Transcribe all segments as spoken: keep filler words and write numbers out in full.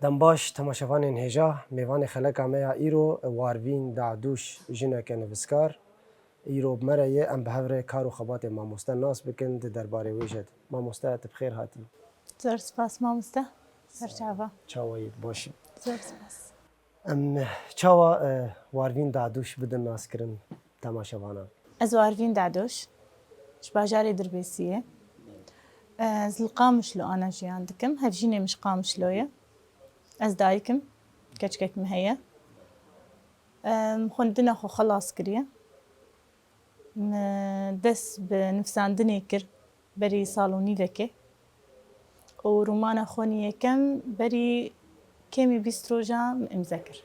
Em baş, temaşevanên hêja, mêvanê xeleka me ya îro Warvîn Dadûş, jineke nivîskar. Îro bi me re ye, em bi hev re kar û xebatê mamoste nas bikin, di derbarê wê jî de. Mamoste, tu bi xêr hatî. Zor spas mamoste. Ser çava. Çawa yî, baş î? Zor spas. Em çawa, e, Warvîn Dadûş bidin naskirin temaşevanan? Ez Warvîn Dadûş, ji bajarê Dirbêsiyê. Ez li Qamişlo ana jiyan dikim. Hevjînê min ji Qamişlo ye. Ez dayik im. Keçikek min heye. Em, xwendina xwe xelas kiriye. Min dest bi nivîsandinê kir berî sal û nîvekê. Û romana xwe nî yekem berî kêmî bîst roja min îmze kir.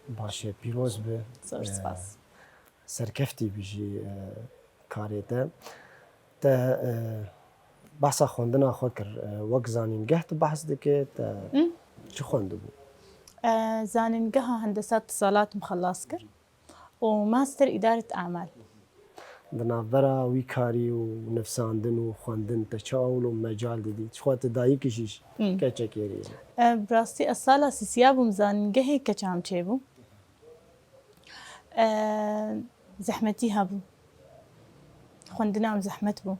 Baş e, pîroz be. Zor spas. Serkeftî bijî, e, karê te. Te, e, behsa xwendina xwe kir. E, wek zanîngeh tu behs dike, te Hı. çi xwendibû? E, zanîngeha hendesa itisalat min xelas kir û master îdaret amal. Di navbera wî karî û nivîsandin û xwendin te çawa wilo mecal didî? Çixwe tu dayik î jî Hı. keçekê rê. E, bi rastî ez sala sîsiya bûm zanîngehê keça min çêbû. E, zehmetî hebû. Xwendina min zehmet bû.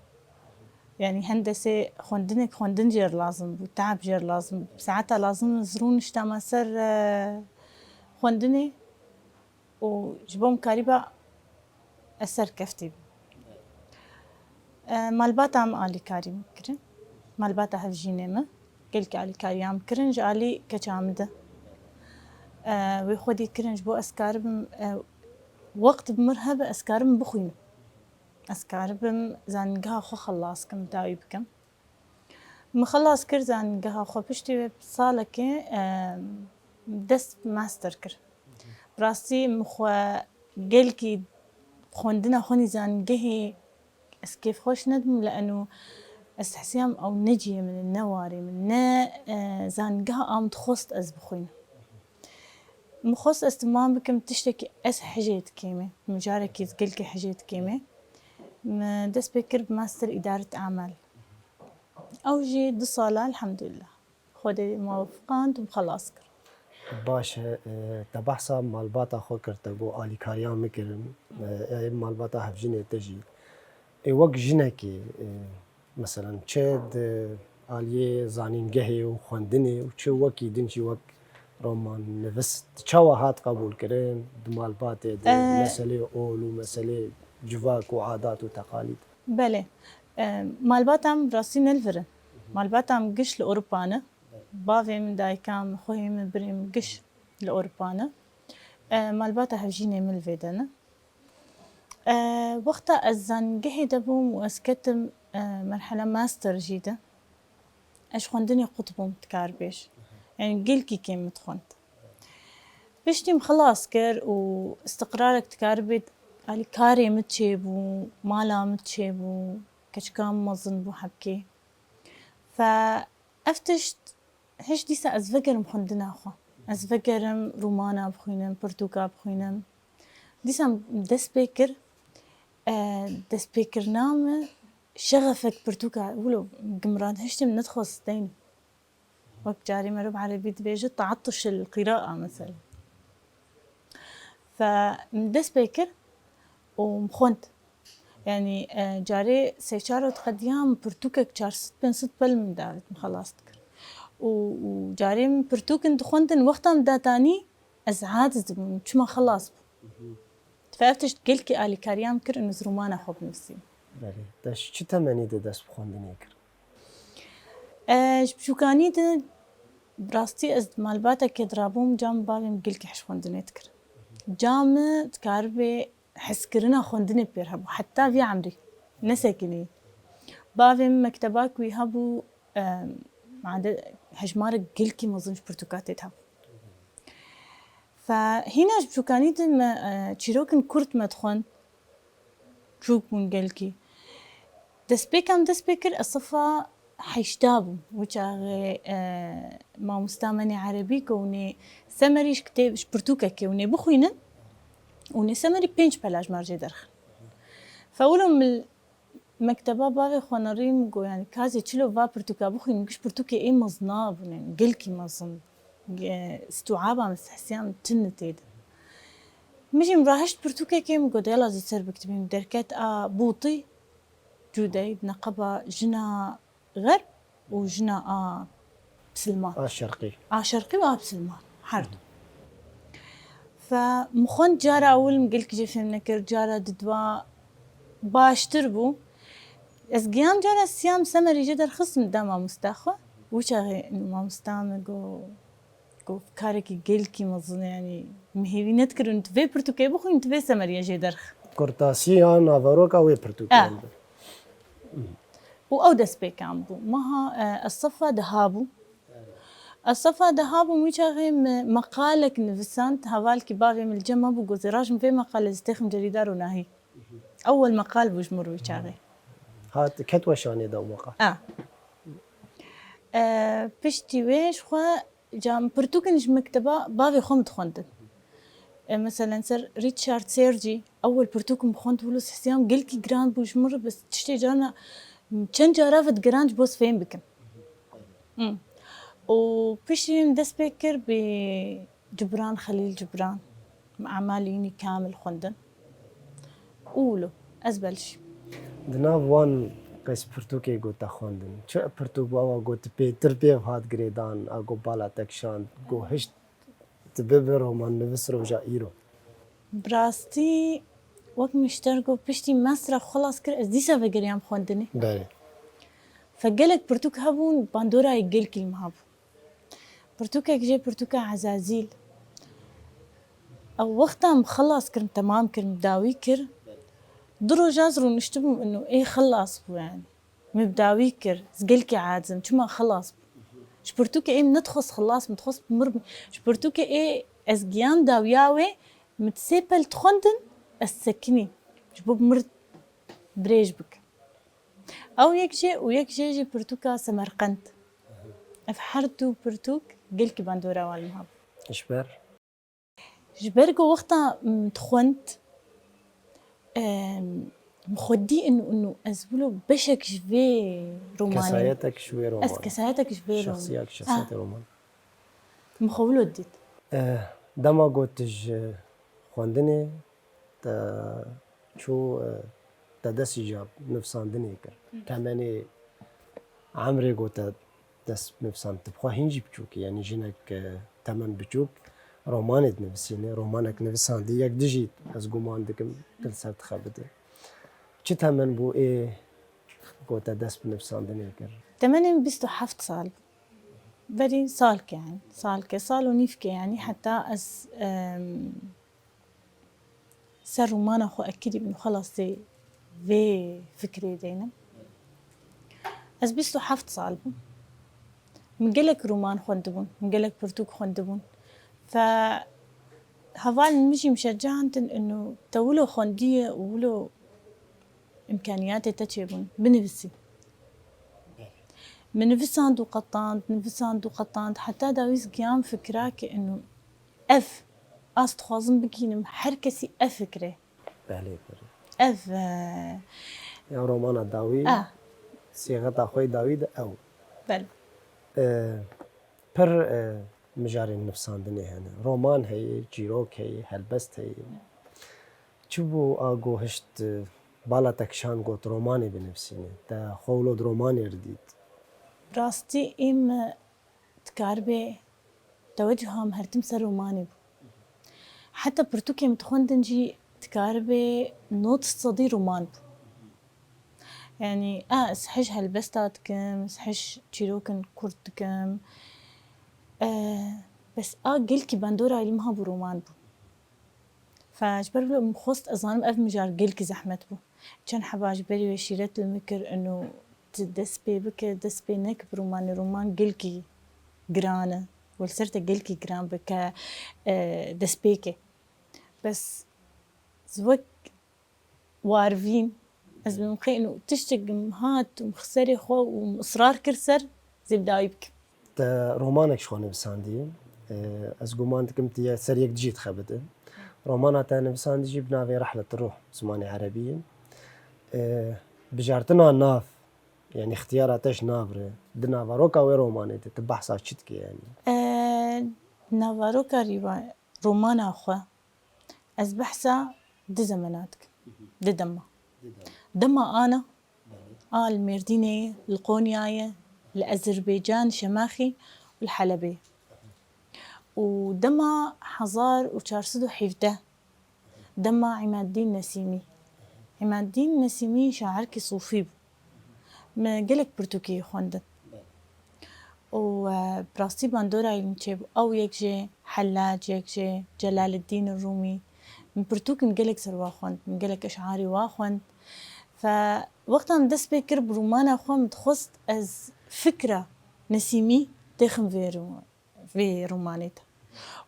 Yanî hendesê xwendinek xwendin jê re lazim bû, teab jê re lazim bû. Saeta lazim min zirûn niştama ser, e, xwendinê û ji bo min karîba ez serkeftî bim. E, malbata min alîkarî min kirin. Malbata hevjînê min gelkî alîkariya min kirin ji alî keça min de. E, wê xwedî kirin ji bo ez karibim, e, wext bi mir hebe ez karim bixwînim. Ez karibim zanîngeha xwe xelas kim, dawî bikim. Min xelas kir zanîngeha xwe, piştî wê salekê, e, dest bi master kir. Bi rastî min xwe gelkî xwendina xwe nî zanîngehê ez kêfxweş nedibûm, li enû ez hesiyam ew ne cihê min e, ne warê min, ne, e, zanîngeha a min dixwest ez bixwînim. Min xwest ez timam bikim tiştekî ez hejê dikêmê, mijarekî ez gelkî hejê dikêmê. Min dest pê kir bi master îdaret amal. Ew jî du sala, elhamdulillah. Xwedê me wefiqand û xelas kir. Baş e, e, te behsa malbata xwe kir, te got alîkariya min kirin, e, ê malbata hevjînê te jî. Ê wek jinekê, e, meselen çi di aliyê zanîngehê û xwendinê û çi wekî din jî wek roman nivîs, çawa hat qebûlkirin di malbatê de, E, meselê ol û meselê civak û adat û teqalîd? Belê. E, malbata min rastî ne li vir in. Malbata min giş li Ewropa ne. Bavê min, dayika min, xwehê min, birê min giş li Ewropa ne. E, malbata hevjînê min li vê de ne. E, wexta ez zanîngehê de bûm û ez ketim, e, merhela master jî de, ez ji xwendinê qut bûm, dikaribêj. Yanî gelkî kêm min dixwend. Piştî min xilas kir û istiqrarek dikaribê, alîkarê min çêbû, mala min çêbû, keçika min mezin bû hebkê. Fe ev tişt, hiş dîsa ez vegerim xwendina xwe. Ez vegerim romana bixwînim, pirtûka bixwînim. Dîsa min dest pê kir, e, destpêkirina min şexefek pirtûka, wilo gimran hiştê min nedixwest steynim. Wek carê meriv erebî dibêje, teatuşil qîraa mesela. Fe min dest pê kir û min xwend. Yanî, e, carê sê çar û diqediyam pirtûkek çar sed pênc sed pel min davêt, min xelas dikir. Û, û carê min pirtûkin dixwendin, wexta min datanî, ez aciz dibûm, çima xelas bû. Fe ev tişt gelkî alîkariya min kir û ez romana xwe binivîsîm. Belê. Te ji çi temenî de dest bi xwendinê kir? E, ji biçûkanî de, bi rastî ez di malbatekê de rabûm, ca min bavê min gelkî hej xwendinê dikir. Ca min dikaribê hezkirina xwendinê pêr hebû, heta vî emrî nesekinî. Bavê min mektebak wî hebû, e, made hejmarek gelkî mezin ji pirtûka tê de hebû. Fe hîna ji biçûkanî de me, e, çîrokin kurt me dixwend. Çûk bûn gelkî. Destpêka min dest pê kir, ez sifa heşta bûm. Wî çaxê, e, mamosta me nê erebî got, hûn ê semerî ji kitêb, ji pirtûkekê hûn ê bixwînin, hûn ê semerî pênc pela ji me re jê derxin. Fe wilo min mekteba bavê xwe nerî, min got, yanî, ka ez ê çilo va pirtûka bixwînim, giş pirtûkê ê mezin nabûn, yanî, gelkî mezin. e, stûaba min hesiyam tune tê de. Min jî min rahişt pirtûkekê, min got, "Yala ez ê ser bikitibîm." Derket a bûtî, cûdey, neqeba jina xerb û jina a bisilman. A şerqî. A şerqî û a bisilman, her du. Fe min xwend cara ewil, min gelkî jê fêm nekir, cara didwa baştir bû. Ez giyam cara siyam semerî jê derxistim da mamosta xwe. Wî çaxê mamosta min got, got, "Karekî gelkî mezin e, yanî min hêvî nedikir tu vê pirtûkê bixwînî, tu vê semeriyê jê derxî." Kurtasiya naveroka wê pirtûkê. Ah. Û ew destpêkan bû. Meha, e, ez sefa deha bûm. Ez sefa deha bûm, wî çaxê min meqalek nivisand, hevalkî bavê min li cem me bû, got, "Zêra, ji min vê meqalê ez têxim cerîda Ronahî." Ewel meqal bû ji min re wî çaxê. Hat, ket weşanê de û meqal? A. E, piştî wê ji xwe, ca min pirtûkin ji mekteba bavê xwe min dixwendin. E, meselen ser Richard Sergi, ewel pirtûk min xwend, wilo hesiyam gelkî giran bû ji min re, bes tiştê carna çend cara ve digeran ji bo ez fêm bikim. Hmm. Û piştî min dest pê kir bi Cibran, Xelîl Cibran. Min emalî wînî kamil xwendin. Û wilo, ez belşî. Di nav wan qeys pirtûkê got te xwendin. Çi pirtûk bû ewa got pêtir pêv hat girêdan, a got bala te kişand, got hişt tu bibe romannivis roja îro? Bi rastî, wek min ji te re got, piştî mestra xwe xilas kir, ez dîsa vegeriyam xwendinê. Belê. Fe gelek pirtûk hebûn, bandorayê gelkî li min hebû. Pirtûkek jê pirtûka Ezazîl. Ew wexta min xilas kir, min temam kir, min dawî kir. Du roja ez rûniştibûm, ino ê xilas bû yanî. Min bi dawî kir, ez gelkî aciz im, çima xilas bû? Ji pirtûkê ê min nedixwest xilas, min dixwest bi mir bim. Ji pirtûkê ê ez giyan dawiya wê, min sê pel dixwendin, ez sekinî. Ji bo bi mir dirêj bikim. Ew yek jê û yek jê jî pirtûka Semerqend. Ev her du pirtûk gelkî bandora wan li min hebû. Ji ber? Ji ber ku wexta min dixwend, em, min xwe dî inu, inu ez wilo beşek ji vê romanê. Kesayetek ji wê romanê. Ez kesayetek ji vê romanê. Şexsiyek, şexsiyetê roman. Min xwe wilo dît. Eh, dema got tu ji xwendinê te çû, eh, te dest îca nivîsandinê kir. Hı. Temenê emrê got te dest nivîsand. Tu bi xwe hîn jî biçûk î, yanî jinek, e, temen biçûk romanê dinivîsîne, romanek nivîsandî, yek du jî ez guman dikim tu li ser dixebite. Çi temen bû ê ku te dest bi nivîsandinê kir? Temenê min bîst û heft sal bû. Berî salke, yanî salke, sal û nîvke, yanî heta ez, em, ser romana xwe ekirî bin û xelasê vê fikrê deynim. Ez bîst û heft sal bûm. Min gelek roman xwendibûn, min gelek pirtûk xwendibûn. Fe hevalên min jî min şecaandin inu te wilo xwendiye û wilo îmkaniyatê te çêbûn, binivîsî. Min nivîsand û qetand, nivîsand û qetand, heta dawî ez giyam fikra ke inu ev, ez dixwazim bigînim her kesî ev fikre. Belê, belê. Ev, e, ya romana dawî, ah, sîxeta xwe yê dawî de ew. Belê. E, pir, e, mijarên nivîsandinê hene. Roman heye, çîrok heye, helbest heye. Çi bû a ku hişt, e, bala te kişand got romanê binivîsîne? Te xwe wilo di romanê re dît? Rastî ê min dikaribe tewecuha min her tim ser romanê bû. Heta pirtûkê min dixwendin jî dikaribe nod sedî roman bû. Yanî, a, ez hej helbesta dikim, ez hej çîrokin kurt dikim. E, bes a gelkî bandora li min hebû roman bû. Fe ji ber wilo min xwest, ez zanim ev mijar gelkî zehmet bû. Çend heba ji berî wê şîret li min kir, ino tu dest pê bike, dest pê neke bi romanê, roman gelkî giran e. Wê li ser te gelkî giran be ke, e, destpêkê. Bes ez wek warvîn, ez bi min qey ino tiştek hat û min xwe serê xwe û min israr kir ser, ez ê bi dawî bikim. Te romanek ji xwe nivîsandî. E, ez guman dikim tu ye ser yek dijî dixebite. Romana te nivîsandî jî bi navê Rehlet Ruh, zimanê erebî ye. E, bijartina nav, yanî ixtiyara te ji nav re, di naveroka wê romanê de tu behsa çi dikî yanî? E, Naveroka rîwa-, romana xwe ez behsa du zemena dikim. Du dema. Dema ana, a li Mêrdînê ye, li Qonyayê ye, li Ezerbaycan, Şemaxî û li Helebê ye. Û dema hezar û çar sed û hevdeh, dema Îmaddîn Nesîmî. Îmaddîn Nesîmî şairkî sûfî bû. Me gelek pirtûkê xwendin. Û, e, bi rastî bandora min çêbû. Ew yek jê, Hellac yek jê, Celaleddîn Rûmî. Min pirtûkên gelek ser wa xwend, min gelek eşarê wa xwend. Fe, wexta min dest pê kir bi romana xwe, min dixwest ez fikra Nesîmî têxim vê ro-, vê romanê de.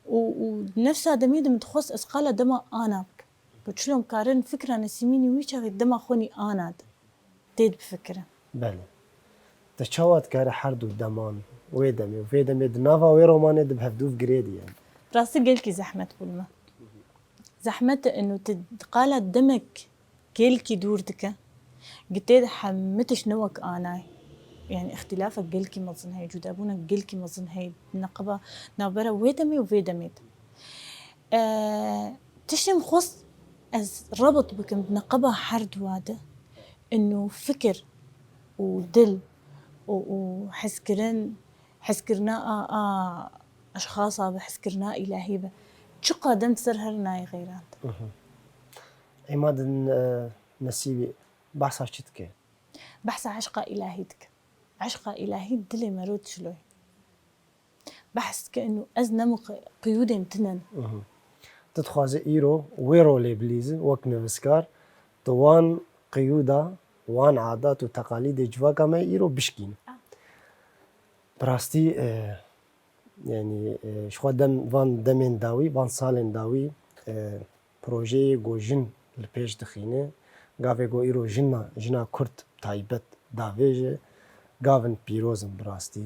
Û, û nefsa demê de min dixwest ez qala dema ana bikim. Ku çilo em karin fikra Nesîmînî wî çaxê dema xwe nî ana de tê dibifikirin. Belê. Te çawa dikare her du deman, wê demê û vê demê di nava wê romanê de bi hevdû girêdî yani? Rastî gelkî zehmet bû li me. Zehmet e ino tu di qala demek gelkî dûr dike. Gi tê de hemû tişt ne wek anayê. Yani îxtîlafek gelkî mezin heye, cudabûnek gelkî mezin heye. Neqeba navbera wê demê û vê demê de. E, tiştê min xwest ez rebit bikim di neqeba her duwa de. Ino fikir û dil û, û hezkirin, hezkirina a, a eşxasa bi, hezkirina îlahî bi. Çiqa dem ser her nayê xeyrand. Mhm. Îmadin, e, Nesîbî behsa çi dike? Behsa eşqa îlahî dike. Eşqa îlahî dilê mero dişiloyê. Behs dike ino ez ne min qi-, qiyûdên tune ne. Mhm. Tu dixwazî îro wê rolê bilîzî wek nivîskar, tu wan qiyûda, wan adat û teqalîdê civaka me îro bişkînî. Ah. Bi rastî, e, yanî, e, ji xwe dem, van demên dawî, van salên dawî, e, projeyê ku jin li pêş dixîne, gavê ku îro jina, jina Kurd taybet davêje, gavin pîroz in bi rastî.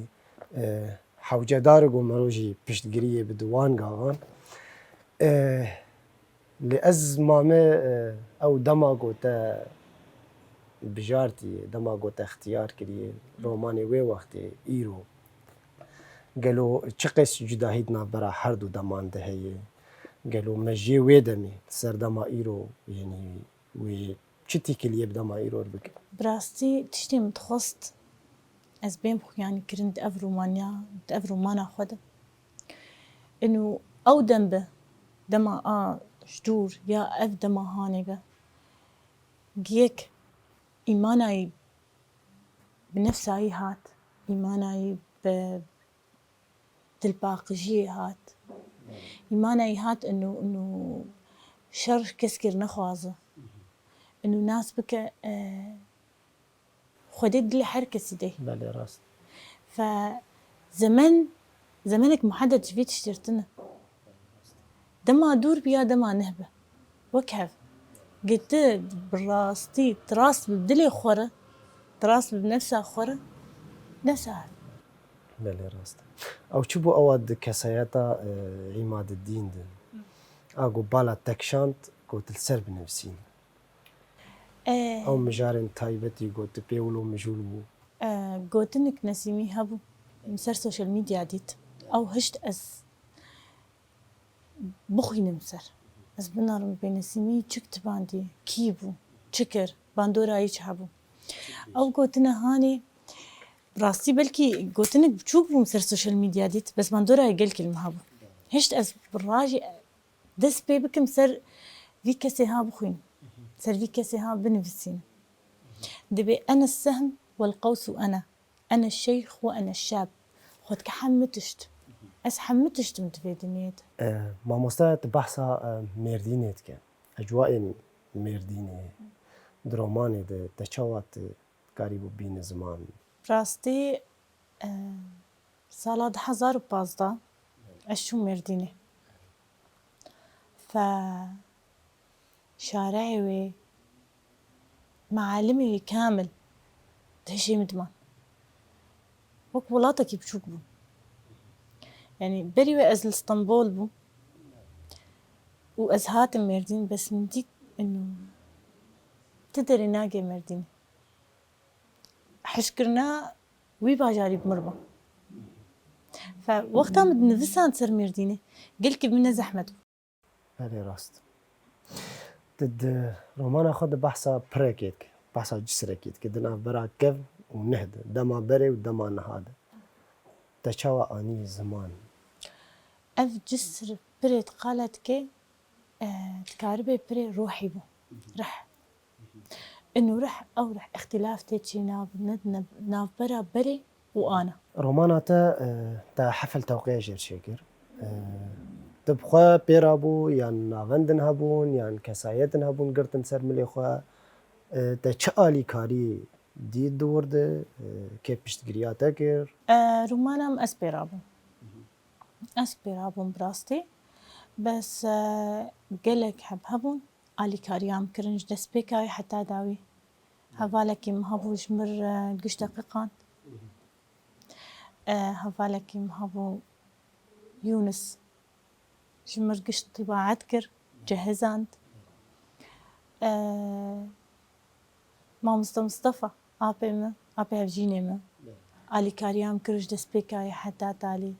E, hewcedar e ku mero jî piştgiriyê bide wan gavan. E, lê ez mame, e, ew dema ku te bijartî, dema ku te ixtiyar kiriye, romanê wê wextê, îro, gelo çi qas cudahî di navbera her du deman de heye? Gelo mejiyê wê demê li ser dema îro, yanî wê çi têkiliyê bi dema îro re bike? Bi rastî tiştê min dixwest ez bêm xuyanî kirin di ev romaniya, di ev romana xwe de. Ino ew dem be, dema a ji dûr ya ev dema hanê be. Gi yek îmanayî bi nefsayî hat, îmanayî bi dilpaqijiyê hat. Îmanayî hat ino, ino şer keskir nexwaze. Ino nas bike, e, Xwedê dilê her kesî de. Belê, rast. Fe zemen, zemenek muhedded ji vî tiştê re tune. Dema dûr bi ya dema neh be. Wek hev. Gi tu bi rastî, tu rast bi dilê xwe re, tu rast bi nefsa xwe re, nefsa hev. Belê, rast. Ew çi bû ewa di kesayeta, e, Îmadiddîn de? A ku bala te kişand, ku tu li ser binivîsînî. E, Ew mijarên taybetî ku tu pê wilo mijûl bû? E, gotinik Nesîmî hebû. Min ser sosyal medya dît. Ew hişt ez bixwînim ser. Ez binarim pê Nesîmî çi kitibandî, kî bû, çi kir, bandorayî çi hebû. Ew gotine hanê, rastî belkî gotinik biçûk bûm ser sosyal medya dît, bes bandorayê gelkî li min hebû. Hişt ez bi rajî dest pê bikim ser vî kesê ha bixwînim. Ser vî kesê ha binivîsînim. Dibê ene sehm wel qews û ene. Ene şeyx we ene şab. Xwe dike hemû tişt. Ez hemû tişt im di vê dinyê de. E, mamoste, tu behsa, e, Mêrdînê dike. Ecwayên Mêrdînê di romanê de te çawa tu karîbû bîne ziman? Rastî, e, sala du hezar û pazdeh ez çûm Mêrdînê. Fe şareyê wê, mealimê wê kamil di hişê min diman. Wek welatekî biçûk bû. Yanî berî wê ez li Stenbol bûm û ez hatim Mêrdîn, bes min dît ino ti derê nagê Mêrdînê. Hişkirina wî bajarî bi mir bû. Fe wexta min dinivisand ser Mêrdînê, gelkî min ne zehmet bû. Belê rast. Di, di romana xwe de behsa pirekê dike, behsa cisrekê dike di navbera kevn û nih de, dema berê û dema niha de. Te çawa anî ziman? Ev cisr pirê di qala dike, e, dikaribe pirê ruhî bû. Rih. Inu rih, ew rih îxtîlaf tê çê nav, ne, ne, navbera berê û ana. Romana te, e, te hefil tewqeya jêr çêkir. E, tu bi xwe pê rabû, yan navendin hebûn, yan kesayetin hebûn girtin ser milê xwe. E, te çi alîkarî dît di wir de, e, kê piştgiriya te kir? E, romana min ez pê rabûm. Ez pê rabûm bi rastî. Bes, e, gelek heb hebûn. Alîkariya min kirin ji destpêka wê heta dawî. Hevalekî min hebû ji mir, e, giş deqîqan. E, hevalekî min hebû Yûnis. Ji mir giş tîbaet kir, cehizand. E, Mamoste Mustafa, apê min, apê hevjînê min. Alîkariya min kir ji destpêka wê heta talî.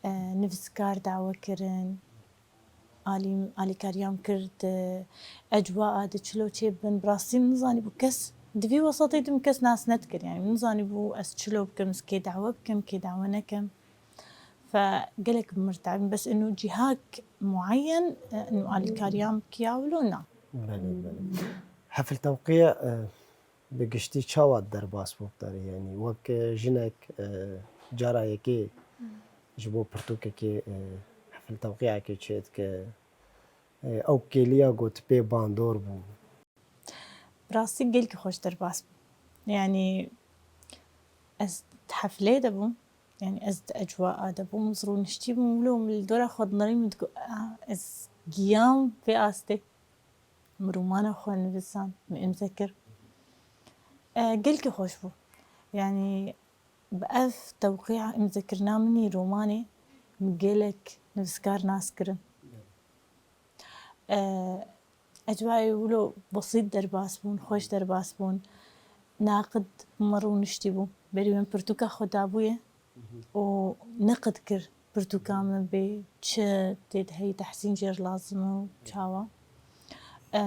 E, nivîskar dawe kirin. Alî-, alîkariya min kir di ecwa a di çilo çê bibin. Bi rastî min nizanîbû kes, di vî wesatê de min kes nas nedikir. Yanî min nizanîbû ez çilo bikim, ez kê dawe bikim, kê dawe nekim. Fe gelek bi mir te'bîn. Bes inu cihak muayyen, e, inu alîkariya min kiya wilo na. Belê, belê. Hefil tewqiye, e, bi giştî çawa derbas bû bi te re? Yanî wek, e, jinek, e, cara yekê ji bo pirtûkekê, e, hefil tewqiyekê çêdike, e, ew kêliya ku tu pê bandor bû? Bi rastî gelkî xweş derbas bû. Yanî ez di heflê de bûm. Yanî ez di ecwa a de bûm. Ez rûniştî bûm. Wilo min li dora xwe dinirî min digot, "Ah, ez giyam vê astê." Min romana xwe nivîsand, min îmze kir. E, gelkî xweş bû. Yanî bi ev tewqîa îmzekirina min î romanê min gelek nivîskar nas kirin. E, ecwayê wilo besît derbas bûn, xweş derbas bûn. Naqid bi min rûniştî bû. Berî min pirtûka xwe dabûye. û neqid kir pirtûka min bê çi tê de heyî tehsîn jê re lazim e û çawa. E,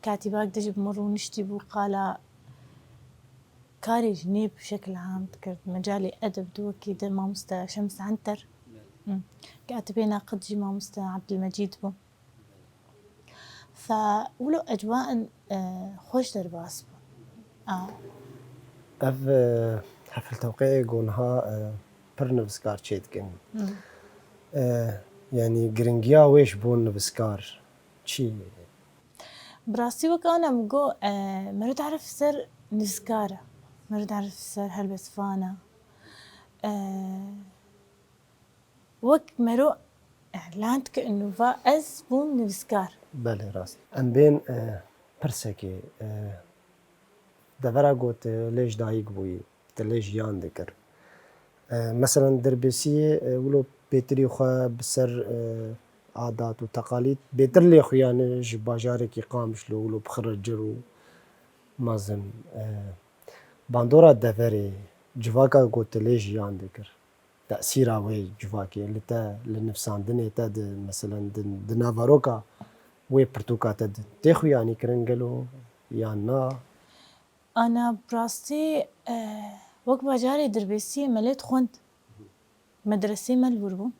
katîbak de jî bi min rûniştî bû qala karê jî nê bi şekil am dikir. Di mecalê edeb de wekî di mamoste Şems Enter. Hı. Katibê neqid jî mamoste Ebdilmecîd bû. Fe wilo ecwaen, e, xweş derbas bûn. A. Ev, e, hefil tewqeyê ku niha, e, pir nivîskar çêdikin. Hı. E, yanî giringiya wê ji bo nivîskar çi ye? Bi rastî wek ana min got, e, meriv di'erif ser nivîskar e. Meriv di'erif ser helbestvan e. E, Wek mero îlan dike û va ez bûm nivîskar. Belê, rast. Em bên, e, pirsekê, e, devera ku tu lê ji dayik bûyî, tu lê jiyan dikir. E, meselen Dirbêsiyê, e, wilo pêtirî xwe bi ser, e, adat û teqalîd bêtir lê xuyane ji bajarekî Qamişlo wilo bi xiricir û mezin. E, bandora deverê, civaka ku tu lê jiyan dikir. Tesîra wê civakê li te, li nivsandinê te di, meselen di, di naveroka wê pirtûka te di tê xuyanî kirin gelo yan na? Ana bi rastî, e, wek bajarê Dirbêsiyê me lê dixwend. Medresê me li wir bû.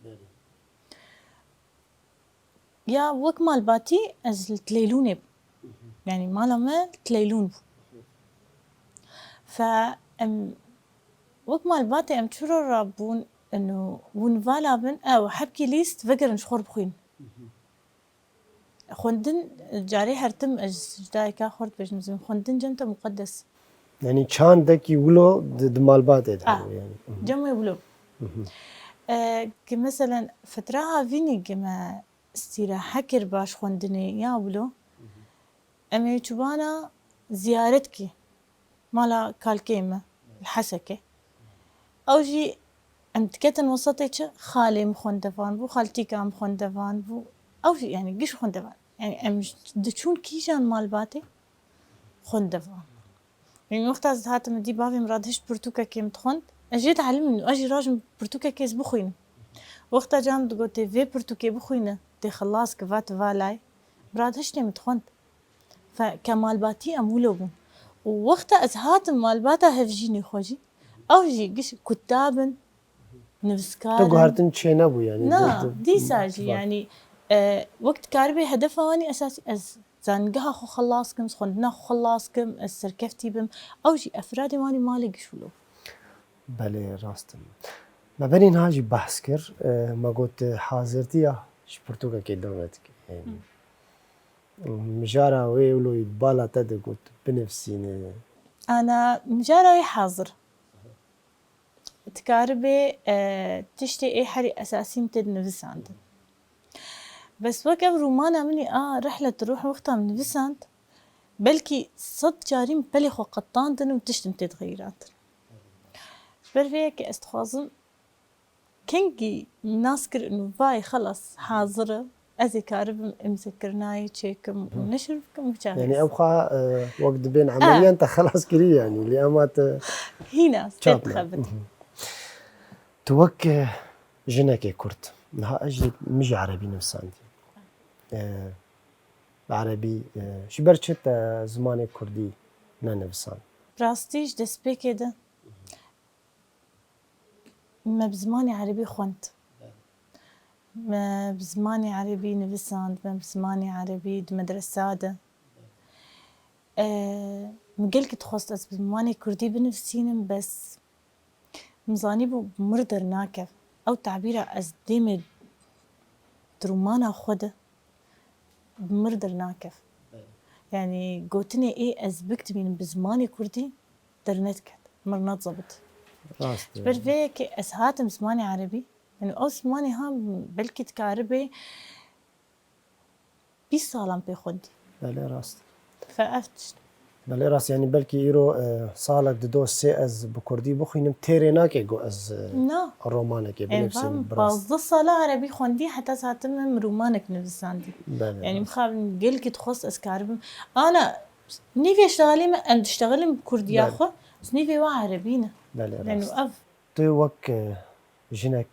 Ya wek malbatî ez li Tileylûnê bûm. Yanî mala me li Tileylûn bû. Fe em wek malbatê em çiro rabûn û hûn vala bin, ew hebkî lîst vegerin ji xwe re bixwînin. Xwendin carê her tim ez ji dayika xwe re dibêjim, ez xwendin cem te muqedes. Yanî çandekî wilo di, di malbatê de hebû yanî. Cem wê wilo. E, ki meselen fetra havînî ki me îstîrahe kir baş xwendinê ya wilo. Em ê çûbana ziyaretkî mala kalkê me li Hesekê. Ew jî em diketin wesatê çi xalê min xwendevan bû, xaltîka min xwendevan bû. Ew jî yanî giş xwendevan. Yanî em diçûn kîjan malbatê xwendevan. Min wexta ez dihatim dî bavê min radihişt pirtûkekê min dixwend, ez jê dielimim û ez jî rajim pirtûkekê ez bixwînim. Wexta can digotê vê pirtûkê bixwîne, tê xilas ki va tu va lay, bira hiştê min dixwend. Fe ke malbatî em wilo bûn. Û wexta ez hatim malbata hevjînê xwe jî, ew jî giş kutab in, nivîskar Tu in. guhertin çênebû yanî. Na, Dî-, dî-, dîsa jî Baş. yanî, e, wek dikaribê hedefa wan î esasî ez zanîngeha xwe xelas kim, xwendina xwe xelas kim, ez serkeftî bim. Ew jî efradê wan î malê giş wilo. Belê, rast in. Me berî niha jî behs kir, e, me got, e, hazirtiya ji pirtûkekê din re dike. Yanî, Hı. mijara wê wilo yî bala te de got binivîsîne. Ana, mijara wê hazir. Dikaribê, e, tiştê ê herî esasî min tê dinivîsandin. Bes wek ev romana min î a Rihlet Ruh wexta min nivîsand, belkî sed carî min pelê xwe qetandin û tişt min tê dixeyirandin. Ji ber vê yekê ez dixwazim kengî nas kir û vay xelas hazir e, ez ê karibim imzekirinayê çêkim û Hı. neşir bikim û çaxê. Yanî ew xwe, e, wek dibên Ah. emeliyan te xelas kirî yanî, lê ema te Hîna, çap tê ne. dixebit. Hı hı. Tu wek, e, jinekê Kurd, niha ez jî, min jî erebî nivîsandî. E, bi erebî, e, ji ber çi te zimanê Kurdî nenivîsand? Rastî ji destpêkê de me bi zimanê erebî xwend. Me bi zimanê erebî nivîsand, me bi zimanê erebî di medresa de. E, min gelkî dixwest ez bi zimanê Kurdî binivîsînim, bes min zanîbû bi mir dernakeve. Ew tabîra ez dêmê di romana xwe de bi mir dernakeve. Belê. Yanî gotinê ê ez bikitibînim bi zimanê Kurdî dernediket. Mir nadizebit. Rast e. Ji ber vê yekê ez hatim zimanê erebî. Yanî ew zimanê ha belkî dikaribê bîst salan pê xwendî. Belê, rast. Fe ev tişt. Belê, rast. Yanî belkî îro, e, salek dido sê ez bi kurdî bixwînim, têrê nake ku ez, e, Na. romanekê Em binivîsim, van bi rast. pazdeh sala erebî xwendî heta ez hatim min romanek nivîsandî. Belê, Yanî rast. mixabin gelkî dixwest ez karibim. Ana, nîvê şixalê min, em diştexilin bi kurdiya Belê. xwe, nîvê wa erebî ne. Belê, Yanî rast. ev Tu wek, e, jinek,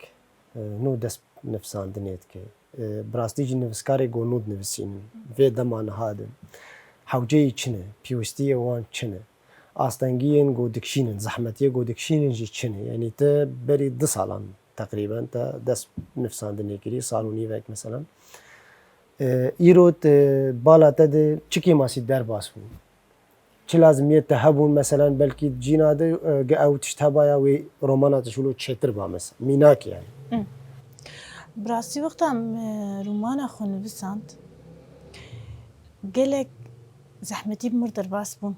e, nû dest nivîsandinê dike. E, bi rastî jî nivîskarê ku nû dinivîsînin, vê dema niha de hewceyî çi ne, pêwîstiyê wan çi ne, astengiyên ku dikişînin, zehmetiyê ku dikişînin jî çi ne? Yanî te berî du salan teqrîben te dest nivîsandinê kirî, sal û nîvek mesela. E, îro te bala te de çi kêmasî derbas bû? Çi lazimiyê te hebûn, meselen, belkî cîna de, e, ge ew tişt hebaya wê romana te ji wilo çêtir ba, mesela. Mînak yani. Hı. Bi rastî wexta em, e, romana xwe nivîsand, gelek zehmetî bi mir derbas bûn.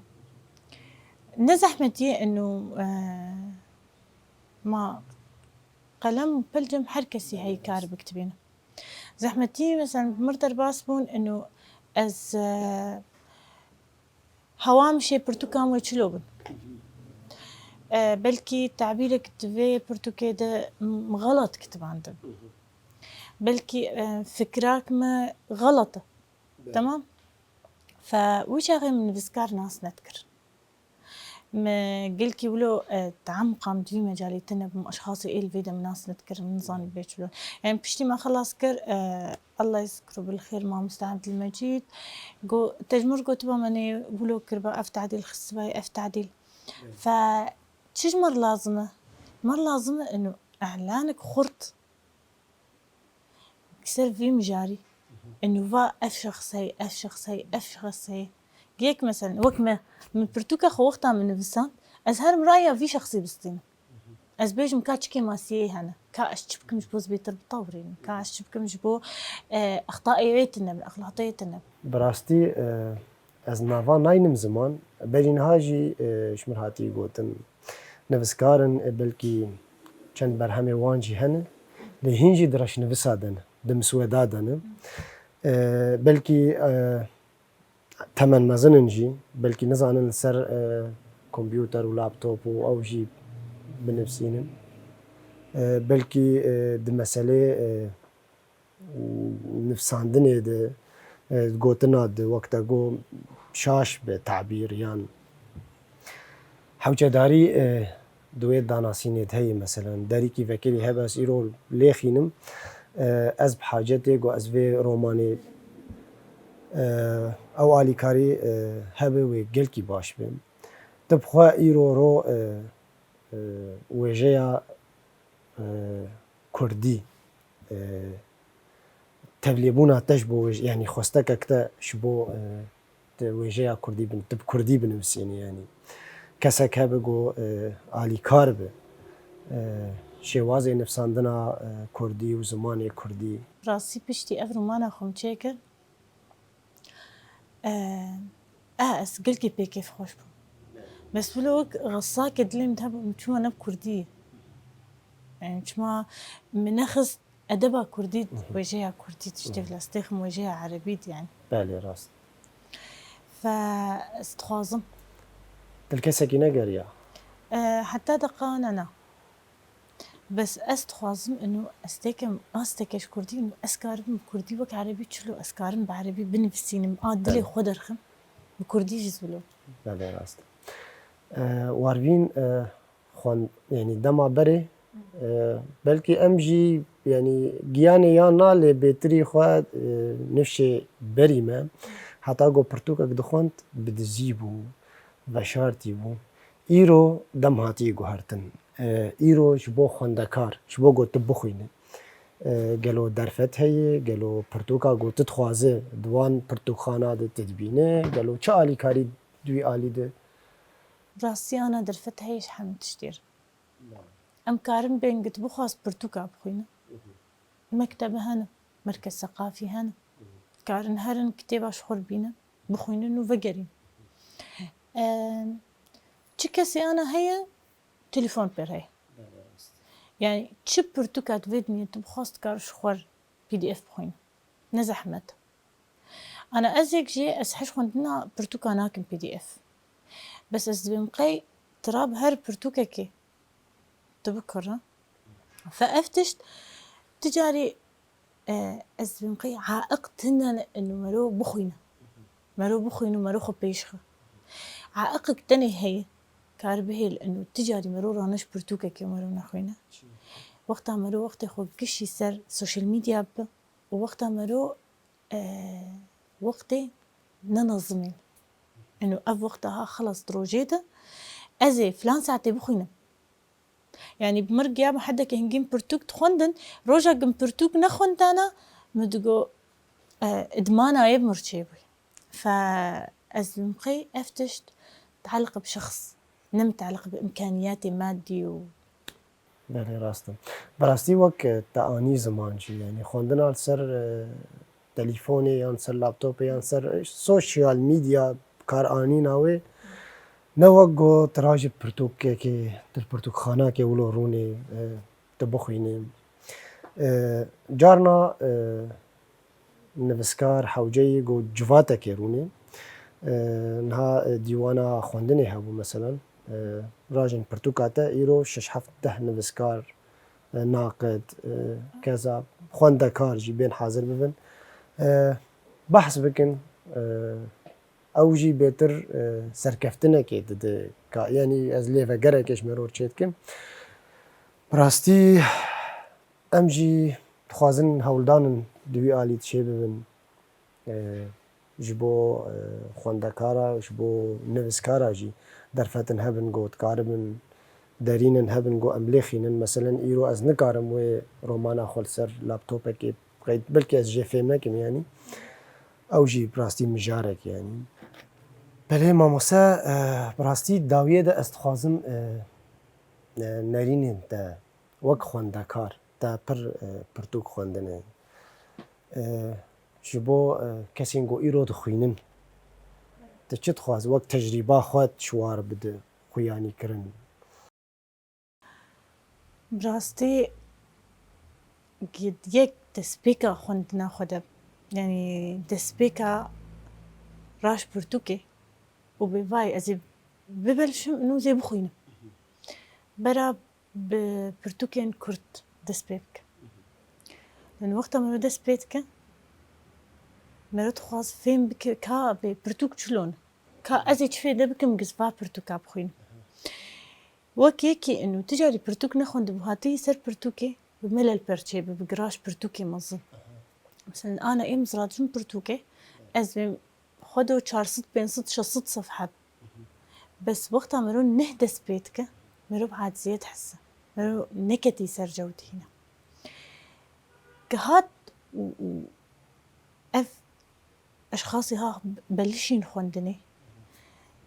Ne zehmetiyê eno, e, ma qelem û pelcem her kesî heyî kar bikitibîne. Zehmetî, mesela, bi mir derbas bûn, eno ez, e, Hewa min şê pirtûkan wê çilo bin. E, belkî tabîrek di vê pirtûkê de m-, xelet kitibandin. Belkî, e, fikrak me xelet e. Belê. Temam? Fe wî çaxê min nivîskar nas nedikir. Me gelkî wilo, e, teamqam di vî mecalê tune bim, eşxasê ê li vê de min nas nedikir, min zanî bê çilo. Yani piştî me xelas kir, e, Allah yezkuru bil xêr, mamoste Abdülmecîd, go-, te ji mir gotiba me nê wilo kiriba, ev tadîl xistiba, ev tadîl. Evet. Fe çi ji mir lazim e? Mir lazim e eno e'lanek xurt ser vî mijarî. Eno va ev şexs hey, ev şexs hey, ev şexs hey. Yek mesela, wek me, min pirtûka xwe wexta min nivisan, ez her miraya vî şexsî bistînim. Ez bêjim ka çi kêmasiyê hene, ka ez çi bikim ji bo ez bêtir bitewirînim, ka ez çi bikim ji bo, e, extayê wê tune bin, exlatê wê tune bin. Bi rastî, e, ez nava naynim ziman, berî niha jî, e, ji min hatî gotin, nivîskar in, e, belkî çend berhemê wan jî hene, lê hîn jî di reşnivîsa de ne, di misweda de ne. E, belkî, e, temen mezin in jî, belkî nizanin li ser, e, kompûter û laptop û ew jî binivîsînin. E, belkî, e, di meselê, e, nivîsandinê de, e, gotina de wek te got şaş be tabîr yan hewcedarî, e, di wê danasînê de heye, meselen, derîkî vekerî hebe ez îro lê xînim, e, ez bi hacetê ku ez vê romanê, e, ew alîkarî, e, hebe wê gelkî baş be. Tu bi xwe îro ro, e, e, wêjeya, e, kurdî, e, tevlêbûna te ji bo wêj-, yanî xwestekek te ji bo, e, te wêjeya kurdî bin-, tu bi kurdî binivîsînî yanî. Kesek hebe ku, e, alîkar be, e, şêwazê nivîsandina, e, kurdî û zimanê kurdî. Rastî piştî ev romana xwe min çêkir. Eh, eh, ez gelkî pê kêfxweş bûm. Bes wilo wek xesakê dilê min hebû, min çima ne bi kurdî? Yani çima min nexist edeba kurdî, Mhm. wêjeya kurdî tiştê Mhm. vila stêxim wêjeya erebî di yani. Belê, rast. Fe ez dixwazim. Dil kesekî negeriya? Eh, heta deqa ne, na. Bes ez dixwazim ino ez têkim asteke ji kurdî ino ez karim bi kurdî wek erebî çilo ez karim bi erebî binivîsînim, a dilê Belê. xwe derxim, bi kurdî jî zûlo. Belê rast. E, warvîn, e, xwen-, yanî dema berê, e, belkî em jî, yanî giyanê yan na lê bêtirî xwe, e, nifşê berî me. Heta ku pirtûkek dixwend bi dizî bû, veşartî bû. Îro dem hatiye guhertin. E, îro ji bo xwendekar, ji bo ku tu bixwîne. E, gelo derfet heye, gelo pirtûka ku tu dixwaze di wan pirtûkxana de tu dibîne, gelo çi alîkarî di wî alî de? Rastiyana derfet heye ji hemî tiştê re. Em karin bên git bixwaz pirtûka bixwîne. Mektebe hene, merkez seqafî hene. Karin herin kitêba ji xwe bînin, bixwînin û vegerîn. Em, çi kesê ana heye, telefon pê re heye. Belê, rast. Yani çi pirtûka di vê dinyê tu bixwast kar ji xwe P D F bixwîn. Ne zehmet. Ana ez yek jî ez hej xwendina pirtûka nakim P D F. Bes ez dibêm qey tira bi her pirtûkekê tu bikure. Fe ev tişt ti carî, e, ez dibêm qey aiq tune ne ino mero bixwîne. Mero bixwîne û mero xwe pêş xe. Aiqek tenê heye, kar bihêl ino ti carî mero rane ji pirtûkekê mero nexwîne. Çi? Wexta mero wextê xwe gişî ser social media bibe û wexta mero, e, wextê nenazimîn. Ino ev wexta ha xelas di rojê de ez ê filan saetê bixwînim. Yani bi mir giya bi hedekê hingîn pirtûk dixwendin, rojek min pirtûk nexwendana, min digo, e, idmana yê bi mir çêbû. Fe ez dibim qey ev tişt muteleq bi şexs, ne muteleq bi imkaniyetê madî û Belê, rast e. Bi rastî wek, e, te anî ziman jî, yanî xwendina li ser, e, telîfonê yan ser laptopê yan ser, e, social media kar anîna wê, ne wek ku tu rajî pirtûkekê, tu pirtûkxanakê wilo rûnê, e, tu bixwînî. E, carna, e, nivîskar hewceyî ku civatekê rûnê. E, niha, e, dîwana xwendinê hebû, meselen, e, rajin pirtûka te îro şeş heft deh nivîskar, e, naqid, e, keza xwendekar jî bên hazir bibin. E, behs bikin, e, ew jî bêtir, e, serkeftinekê dide ka, yanî ez lêvegerekê ji me re çê dikim. Bi rastî em jî dixwazin hewldanin di wî alî çê bibin. E, ji bo, e, xwendekara, ji bo nivîskara jî derfetin hebin ku dikaribin derînin hebin ku em lêxînin. Meselen îro ez nikarim wê romana xwe li ser laptopekê qeyd, belkî ez jê fêm nekim yanî. Ew jî bi rastî mijarek yanî. Belê mamoste, e, bi rastî dawiyê de ez dixwazim, e, e, nerînên te wek xwendekar, te pir, e, pirtûk xwendine. E, ji bo, e, kesên ku îro dixwînin, tu çi dixwazî wek tecrîba xwe ji war bide xuyanî kirin? Bi rastî, yek destpêka xwendina xwe de, yanî destpêka raş pirtûkê û bê vay ez ê bibelşim û zê bixwînim. Bera bi pirtûkên kurt dest pê bike. Yanî wexta mero dest pê dike, mero dixwaz fêm bike ka bê pirtûk çilo ne. Ka ez ê çi fêde bikim giz va pirtûka bixwînim. Wek yekî inu, tu carî pirtûk nexwendibû, hatî ser pirtûkê, bi melel perçê bi, bi giraj pirtûkê mezin. Mesela ana êm ziradjin pirtûkê, ez vêm xwe do çar sed, pênc sed, şeş sed sefhe. Bes wexta mero neh dest pê dike, mero bi aciziyê dihise. Mero neketî ser cewdî hîna. Ke hat û, û ev eşxasî ha belişîn xwendinê.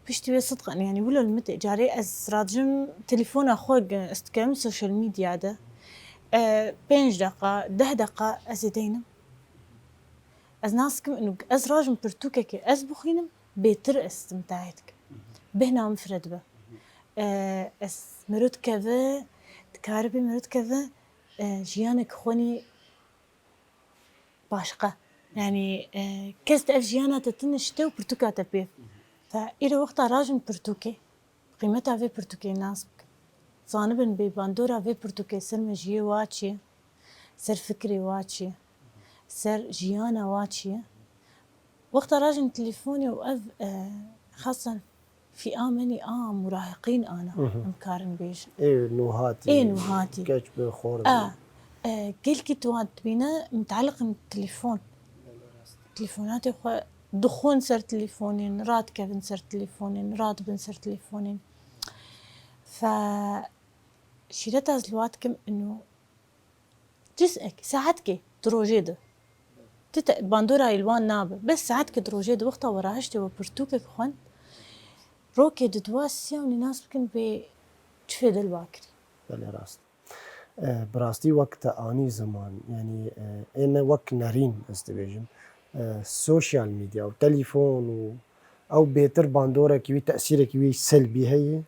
Piştî wê sidqan, yanî wilo li min tê. Carê ez racim telefona xwe ge-, ez dikevim social media de. E, pênc deqa, deh deqa ez ê deynim. Ez nas dikim inu ez rajim pirtûkekê ez bixwînim, bêtir ez mutehî dikim. Bêhna min fire dibe. E, ez mero dikeve, dikaribê mero dikeve, e, jiyanek xwenî başqa. Yanî, e, kes di ev jiyana te tune şite û pirtûka te pê. Fe îro wexta rajin pirtûkê, qîmeta vê pirtûkê nas bikin. Zanibin bê bandora vê pirtûkê ser mejiyê wa çi ye, ser fikrê wa çi ye, ser jiyana wa çi ye. Wexta rajin telefonê û ev, e, xasan fîa menî a murahiqîn ana, Mhm. em karin bêjin. Ê nûhatî, Ê nûhatî. Keç bi xor A, e, gelkî tu wan dibîne mutaliq in telefon. Telefonatê xwe dixwin ser telefonên, radikevin ser telefonên, radibin ser telefonên. Fe şîreta ez li wa dikim inu Ciz'ek, saetkê di rojê de. Tu te bandora li wan nabe. Bes saetkê di rojê de wexta we rahiştê we pirtûkek xwend, rokê di dua siya û nînas bikin bê çi fêde li wa kirî. Belê rast. E, bi rastî wek te anî ziman, yanî, e, ê me wek nerîn ez dibêjim. E, sosyal medya û telefon û ew bêtir bandorekî wî, tesîrekî wî selbî heye.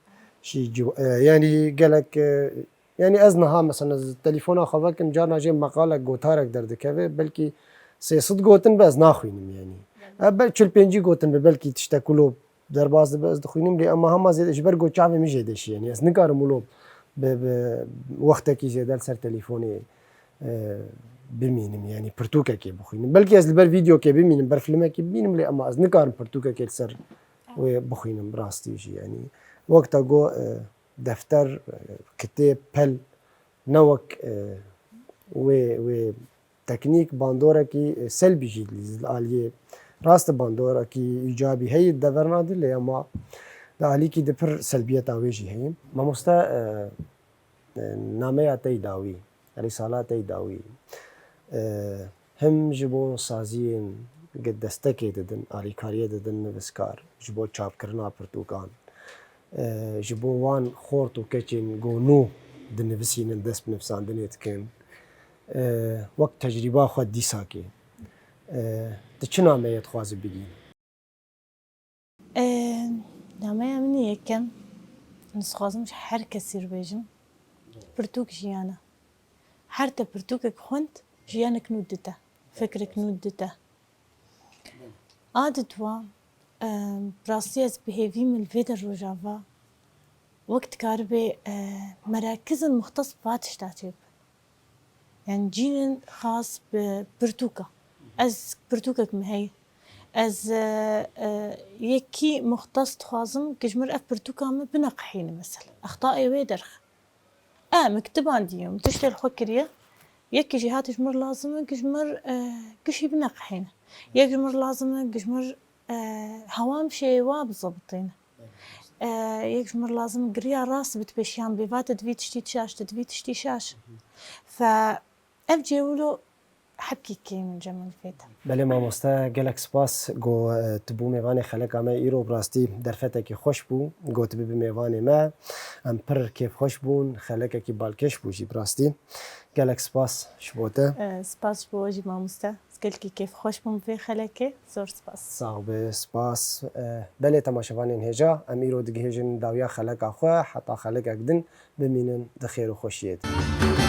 Jî ciw-, e, yanî gelek, e, Yanî ez niha mesela ez telefona xwe vekim, carna jê meqalek, gotarek derdikeve, belkî sê sed gotin be ez naxwînim yanî. Ev bel çil pêncî gotin be belkî tiştek wilo derbas dibe ez dixwînim, lê ema hema zêde ji ber ku çavê min jê deşî yanî. Ez nikarim wilo bi, bi wextekî zêde li ser telefonê, e, bimînim yanî pirtûkekê bixwînim. Belkî ez li ber vîdeokê bimînim, ber filmekê bimînim, lê ema ez nikarim pirtûkekê li ser wê bixwînim bi rastî jî yanî. Wek te got, e, defter, kitêb, pel ne wek, e, wê, wê teknîk bandorekî, e, selbî jî li aliyê rast e, bandorekî îcabî heye di deverna de, lê ema di alîkî di pir selbiyeta wê jî heye. Mamoste, e, e, nameya te yî dawî, rîsala te yî dawî, e, him ji bo saziyên gi destekê didin, alîkariyê didin niviskar, ji bo çapkirina pirtûkan, e, ji bo wan xort û keçên ku nû dinivisînin, dest bi nivîsandinê dikin, e, wek tecrîba xwe dîsakê, e, tu çi nameyê dixwazî bigihînî? E, nameya min ê yekem, ez dixwazim ji her kesî re bêjim, pirtûk jiyan e. Her te pirtûkek xwend, jiyanek nû dite, fikrek nû dite. A di dua, e, bi rastî ez bi hêvî min li vê der rojava wek dikaribe, e, merakizin muxtes bi va tişta çêbibe. Yani cînin xas bi pirtûka. Ez pirtûkek min heye. Ez, e, e, yekî muxtes dixwazim ku ji mir ev pirtûka min bineqehîne mesela. Extayê wê derxe. E, min kitiban dî, min tiştê li xwe kiriye. Yekî jî hate ji mir lazim e ku ji mir, e, gişî bineqehîne. Yek ji mir lazim e ku ji mir, e, hewam şêwa bizebitîne. E, yek ji mir lazim e giriya rast bit pêşiyan bê, vate divî tiştî şaş, te divî tiştî şaş. Fe ev cêwilo hebkî kêm in cem min fête. Belê mamoste, gelek spas ku, e, tu bû mêvanê xeleka me îro, bi rastî derfetekî xweş bû ku tu bibî mêvanê me. Em pir kêfxweş bûn, xelekekî balkêş bû jî bi rastî. Gelek spas ji bo te. E, spas ji bo we jî mamoste. Ez gelkî kêfxweş bûm vê xelekê. Zor spas. Sax be, spas. E, belê temaşevanên hêja, em îro digihêjin dawiya xeleka xwe, heta xelekek din bimînin di xêr û xweşiyê de.